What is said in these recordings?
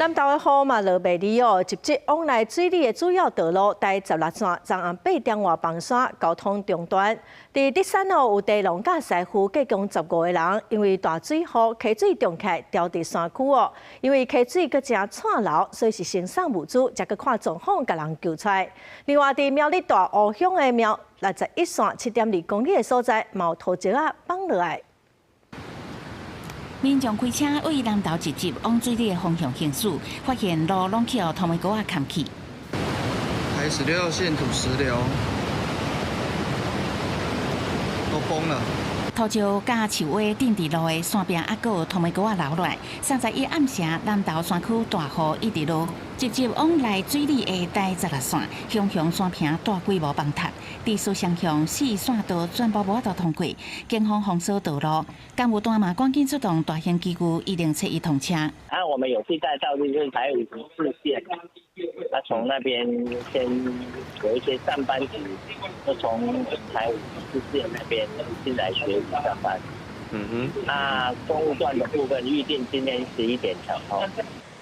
南投的雨嘛落袂離哦，直接往來水里的主要道路台十六線，昨暗8點外崩山，交通中斷。佇德山哦，有地農佮師傅計共15個人，因為大水雨溪水漲起來，牢佇山區哦。因為溪水閣誠掣流，所以是先送物資，才閣看狀況共人救出來。另外，佇苗栗大湖鄉的苗61線7.2公里的所在，嘛有土石仔崩落來。民眾開車對南投集集往水里的方向行駛，發現路攏去予土眉膏仔崁去。台16號線土石流都崩了。土石佮樹尾釘佇路的山壁，猶閣有土眉膏仔流落來。31暗時南投山區大雨一直落，直接往來水里的台十六線，雄雄山坪大規模崩塌，佇蘇雙鄉四線道全部無法度通過，警方封鎖道路，工務單嘛趕緊出動大型機具107通車。啊，我們有替代道路，就是台54線，他從那邊先有一些上班族，就從台五十四線那邊進來學武上班。那公務段的部分預定今天11點搶通。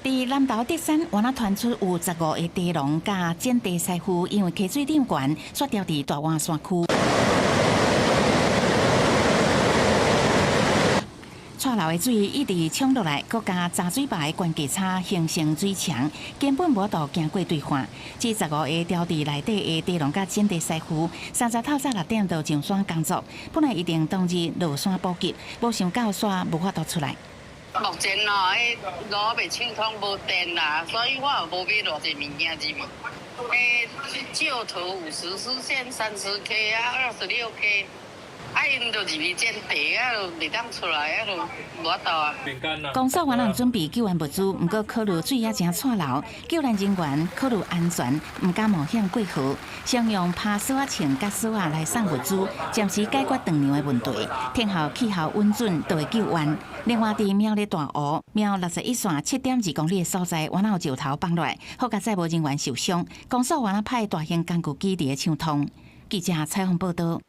佇南投德山，原來傳出有15個地農佮剪地師傅，因為溪水漲懸，煞牢佇大灣山區。掣流的水一直衝落來，閣佮閘水壩的懸架差形成水牆，根本無法度行過對岸。這十五個牢佇內底的地農佮剪地師傅，30透早6點就上山工作，本來預定當日落山補給，無想到煞無法度出來。目前哦，彼路未暢通，無電啦，所以我也無買偌濟物件入去。彼舊土54線30 K 啊，26 K。啊，𪜶就入去剪地啊，就袂當出來啊，就無法度啊。公所原來準備救援物資，毋過考慮水也誠掣流，救援人員考慮安全，毋敢冒險過河，先用拋索仔銃佮索仔來送物資，暫時解決斷糧的問題。天候氣候穩準，就會救援。另外，佇苗栗大湖苗61線7.2公里的所在，原來有石頭崩落來，好佳哉無人員受傷。公所原來派大型工具機佇咧搶通。記者採訪報道。